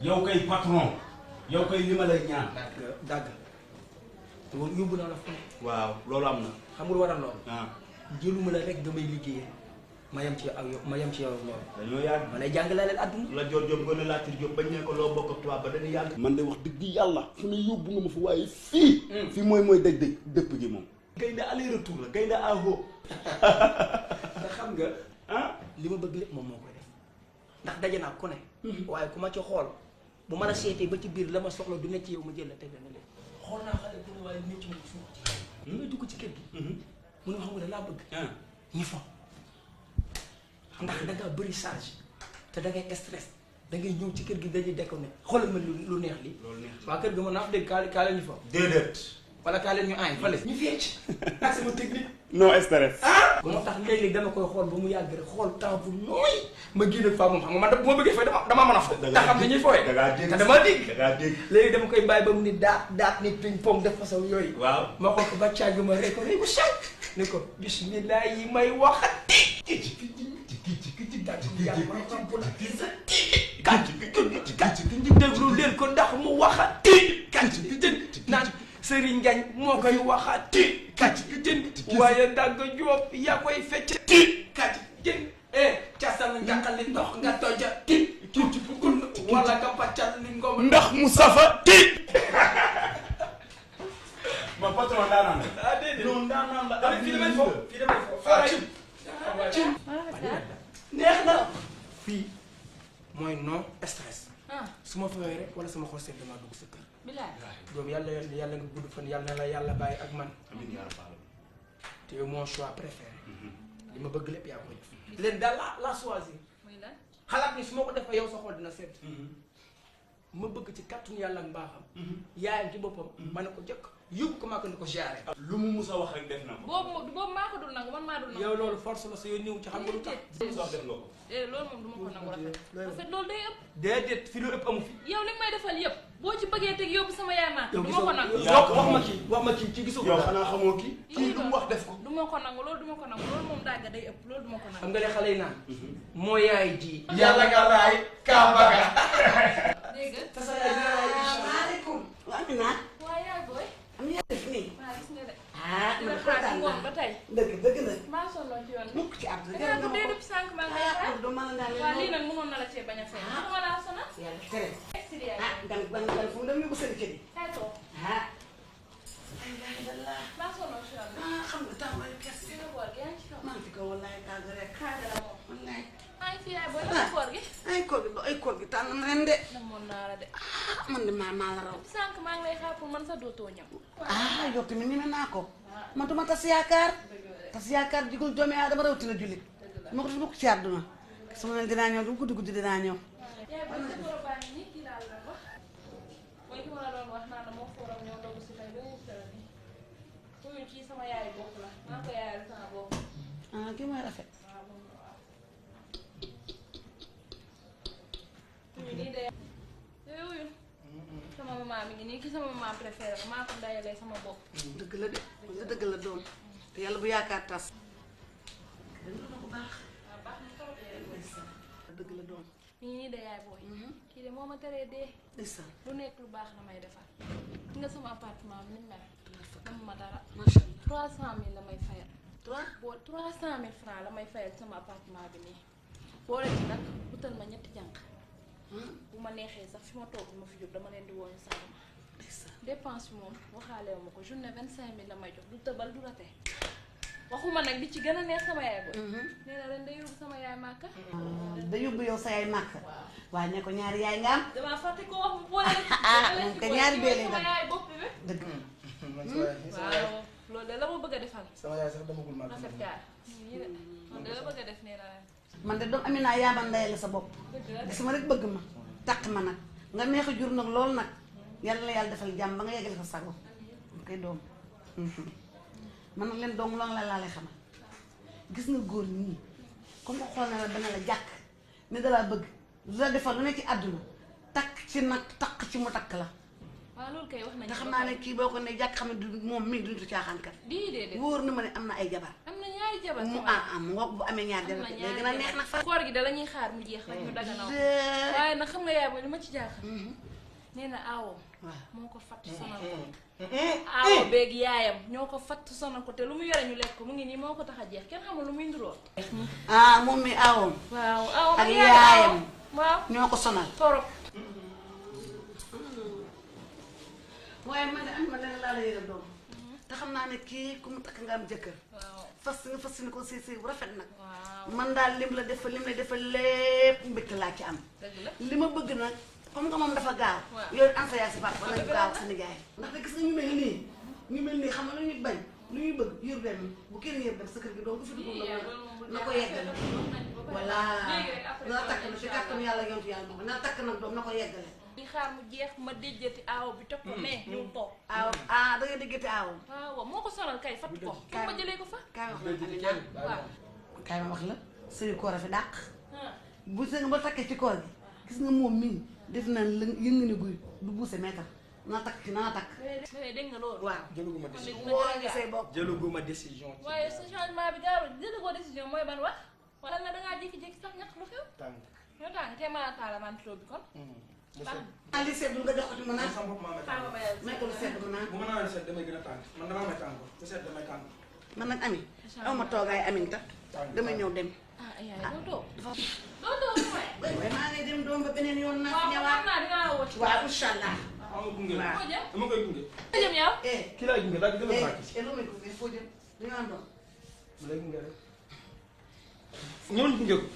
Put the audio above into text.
yow kay patron yow kay li ma lay ñaan. dàgg yóbbu naa la fu ne. waaw loolu am na. xam nga lu waral loolu. ah jëluma la rek nga may liggéeyee ma yem ci ak yow ma yem ci yow loolu. dañoo yàgg. ma lay jàngalal leen àdduna. la Dior Diop gën a laajte Diop bañ ne ko loo bokk ak tubaab ba dañuy yàgg. man de wax dëgg yàlla fu ne yóbbu nga ma fa waaye fii. fii mooy dëj dëpp gi moom. gaynde aller retour la gaynde à haut. te xam nga ah li ma bëgg lépp moom moo koy def ndax daje naa ku ne. waaye ku ma ci xool bu mën a seetee ba ci biir la ma soxla du ne ci yow ma jël la teg la ne leen. xool naa xale bu ne waaye métti ma suuf ci xale. may dugg ci kër gi. mu ne ma xam nga da laa bëgg. ñu fa ndax da ngaa bëri charge te da ngay stress da ngay ñëw ci kër gi dañuy déconné xoolal ma lu neex li loolu neex waa kër gi ma naa fa dégg kaa leen ñu fa. déedéet. wala kaa leen ñu aay fale. ñu fecc ak sama technique. non stress. ba moo tax léeg-léeg dama koy xool ba mu yàgg rek xool temps bu nooy ma génn ak faa moom xam nga man bu ma bëggee fay dama mën a fo. da xam ne ñuy fooyee. da ngaa dégg te dama dégg. da ngaa dégg. léegi dama koy bàyyi ba mu ni daat ni ping pong def façon yooyu. waaw ma xool ko ba càgg ma rek ko bu sànq ni ko bismillah yi may waxati. déglu leen ko ndax mu waxati. naan Serigne Ngagne moo koy waxati. waaye Ndanga Diop yaa koy feccati. casal njaqali ndox nga tojati. wala nga pàccal li ngom ndax mu safa ti. ma patron daanaan la. ah déedéet non daanaan la. fii damay fo fii damay fo neex na fii mooy non stress. su ma fawee rek wala sama xol seet damaa dugg sa kër. doom yàlla nga gudd fan yàlla na la yàlla bàyyi ak man. amiin yaa rabbal te mon choix préféré. li ma bëgg lépp yaa koy def. leen daal la choisir. xalaat ni su ma ko defee yow sa xol dina seet. ma bëgg ci kàttanu yàlla ak mbaaxam. yaayam ci boppam. ma ne ko jëkk yóbbu ko maa ko ni ko jaaree. lu mu mus a wax rek def na ko. boobu maa ko dul nangu man maa dul nangu. yow loolu force la sa yow ñëw ci xam nga lu tax. lu mu wax def nga ko. loolu moom du ma ko nangu rafet. en fait loolu day ëpp. déedéet fi lu ëpp amu fi. yow li nga may defal yëpp boo ci bëggee teg yóbbu sama yaay maa. yow du ma ko nangu. wax ma kii ci gisoo ko. yow xanaa xamoo kii. kii lu mu wax def ko. du ma ko nangu loolu du ma ko nangu loolu moom dàgg day ëpp loolu du ma ko nangu. xam nga ne xale yi naan. moo yaay ji. yàlla nga raay Kambaga. dégg nga. te sa yaay dina raay incha allah. maaleykum. waa Amina. waaye yaay booy. am na def nii. maa gis nga de. ah dina man xaar ci kontaan ngoon naa. ba tey. dëgg la. maa sonnoon ci yoon bi. mukk ci àdduna da ngaa ko dee depuis sànq maa ngi lay xaar. du mën naa leen waaw lii nag mënoon na la cee bañ a fay. dama laa sonal. yàlla tere. extérieur. ah gan fu mu dem yóbbu seen kër yi. kay toog. ah. alhamdulilah. maa sonnoon ci yoon bi. ah xam nga tàmbali kese. dina boor gi yaa ngi ci kaw. maa ngi ci kaw wallaay kàgg rek. xaaral la moom. wallaay. maa ngi fi yaay booy la koor gi. ay koor gi tànn na ren de. namoon naa la de. ah man de maa la raw. sànq maa ngi lay xaar pour man sa dootoo ñëw. ah yow tamit ni naa ko. man duma tas yaakaar. tas yaakaar jigul doomi aadama rawatina jullit. ma ko def mukk ci àdduna. su ma leen dinaa ñëw du guddi dinaa ñëw. yaay booy sa borom baa ngi nii kii daal la wax. mooy ki ma la doon wax naan la moo fooram ñëw ndogu si tey ba mu tëral nii. muy kii sama yaay bopp la maa ko yaayal sama bopp. ah kii mooy rafet. waaw moom la waaw. muy nii de. yooyu sama maman mi ngi nii ki sama maman préférée la maa ko ndayalee sama bopp. dëgg la de dëgg la doom te yàlla bu yaakaar tas. dëgg la bu baax. waaw baax na trop dëgg la doom. mi ngi nii de yaay booy. kii de moo ma teree dee. ndeysaan. lu nekk lu baax la may defar. ki nga sama appartement bi ni mel. dama ma dara. macha allah 300000 la may fayal. 3. boo 300000 francs la may fayal sama appartement bi nii. boole ci nag utal ma ñetti jànq. bu ma neexee sax fi ma toog ma fi jóg dama leen di woo ñu sàmm. dépense bi moom waxaale wu ma ko journée 25000 la may jox du tëbal du rate. waxuma nag li ci gën a neex sama yaay ba. nee na ren day yóbbu sama yaay màkka. da yóbbu yow sa yaay màkk. waaw ne ko ñaari yaay nga am. damaa fàtte ko wax mu boole la ci. moom kay ñaari beelee sama yaay bopp bi. dëgg. waaw loolu de la ma bëgg a defal. sama yaay sax damagul ma. rafet gaar nii de man de la bëgg a def nee na ren. man de doom Amina yaa ma ndeyale sa bopp. dëgg la de. gis ma rek bëgg ma. taq ma nag nga neex a jur nag loolu nag yàlla la yàlla defal jàmm ba nga yeggale sa sago. koy doom. man nag leen doom loolu la laa lay xamal. gis nga góor ñii comme nga xool na la dana la jàkk ne dalaa bëgg lu la defal lu ne ci àdduna takk ci nag takk ci mu takk la. waaw loolu kay wax nañu te xam naa ne kii boo ko ne jàkk xam ne du moom mii duñu caaxaan kat. déedéet wóor na ma ne am na ay jabar. am na ñaari ñaari jabar mu mu ngoog bu amee ñaar jabar day gën a neex nag fa koor gi da la ñuy xaar mu jeex rek ñu daganaw waaye nag xam nga yaay booy li ma ci jaaxal nee na aawam moo ko fatt sonal ko aawo beeg yaayam ñoo ko fatt sonal ko te lu mu yore ñu lekk ko mu ngi nii moo ko tax a jeex kenn xamul lu muy nduroo moom mi aawam waaw aawam ak yaayam waaw ñoo ko sonal torop waaye man de am ma dana laa la yëgal doom te xam naa ne kii ku mu takk nga am jëkkër fas ni ko séy bu rafet nag man daal lim la defal lépp mbégte laa ci am li ma bëgg nag comme nga moom dafa gaaw yooyu ansa yaa si papa nañu gaaw sa nijaay ndaxte gis nga ñu mel nii xam nga lu ñuy bañ lu ñuy bëgg yër dem bu kenn yër dem sa kër gi doo ko fi dugg na ko yeggale voilà na takk na ci kàttanu yàlla yontu yàlla moo ko na takk nag doom na ko yeggale di xaar mu jeex ma déjjati aaw bi teg ko ne ñu toog aaw da ngay déggati aawam waaw moo ko sonal kay fat ko fu ma jëlee ko fa kaay wax la Amina waaw kaay ma wax la sëyu koor a fi dàq bu se nga ba takkee ci koor gi gis nga moom mii def na la yëngu ni guy du buuse meetar na takk ci na takk dégg nga loolu waaw jëluguma décision wóor nga say bopp jëluguma décision waaye sa changement bi gaaw jëlugoo décision mooy ban wax wala na dangaa jékki-jékki sax ñax lu xew ñoo tàng te ma taala mantilo bi kon li seddul nga jox ko ci mu naan sama bopp maa may tàng may ko lu sedd mu naan bu ma naan sedd damay gën a tàng man damaa may tàng te sedd damay tàng man nag ami aw ma toogaay aminta damay ñëw dem yaay doo toog dafa doo toog waaye maa ngi dem doom ba beneen yoon naa fi waaw ñëwaat xam naa dinaa la woo ci waaw incha allah ama gunge waaw foo jëm dama koy gunge foo jëm yow kii laay gunge daal di gën a bàkki lu muy gunge foo jëm dañoo àndoon ma lay gunge rek ñëw ñu gunge ko